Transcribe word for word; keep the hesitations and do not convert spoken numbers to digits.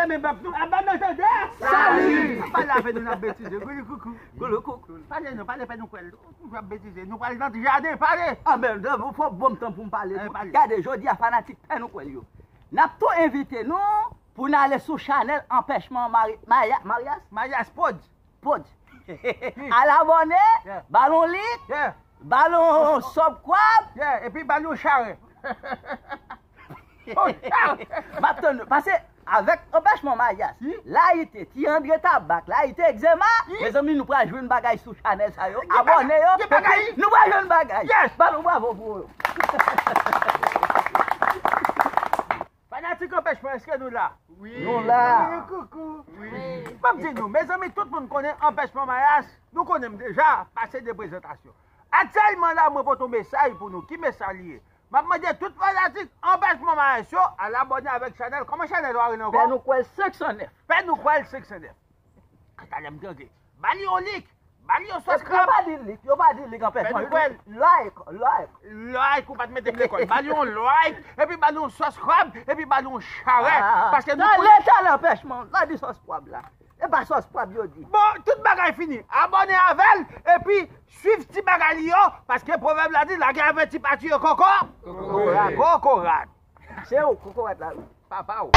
Men pèp nou, aba nou tande. Salut. Pale avè nou, n ap betize. Goulou koukou. Goulou koukou. Pale nou, pale, fè nou kwè. Nou ap betize. Nou pral nan jaden, pale. Ah, men, fò bon tan pou m pale. Eh, pale. Gade, jodi a fanatik fè nou kwè yo. N ap tou envite nou pou n ale sou chanèl Anpèchman Mari-, Maya-, Marias? Marias Pod. Pod. Al abòne, yeah, ba l yon lik, yeah, ba l yon subscribe. Yeah, epi ba l yon share. M ap tann nou. Pase avèk Anpèchman Marias, wi, layite, Ti Andre Tabak, layite Egzema, wi, mezanmi, nou pral jwenn bagay sou chanèl sa yo. Gen bagay, abòne yo, gen bagay, epi nou pral jwenn bagay. Yes. Ba nou bravo pou yo. Fanatik Anpèchman, èske nou la? Wi. Nou la. Wi, koukou. Wi. Ban m di nou, mezanmi, tout moun konnen Anpèchman Marias, nou konnen m deja, pase de prezantasyon. Aktyèlman la, mwen pote yon mesaj pou nou. Ki mesaj li ye? M ap mande tout fanatik Anpèchman Marias yo al abòne avèk chanèl. Kòman chanèl ou a rele ankò? Fè nou kwèl senk san nèf. Fè nou kwèl senk san nèf. Talè m tranke. Ba li yon lik. Ba li yon subscribe. Yo pa di lik, yo pa di lik Anpèchman. Fè nou kwèl. Like, like. Like, ou pa t mete m lekòl. Ba li yon like, epi ba li yon subscribe, epi ba li yon share. Ah, paske nou talè, talè Anpèchman, la di subscribe la. E pa subscribe yo di. Bon, tout bagay fini. Abòne avè l, epi swiv ti bagay li yo, paske pwovèb la di, lage avè ti pati yo koko. Kokorat. Kokorat. Se ou, kokorat la. Papa ou.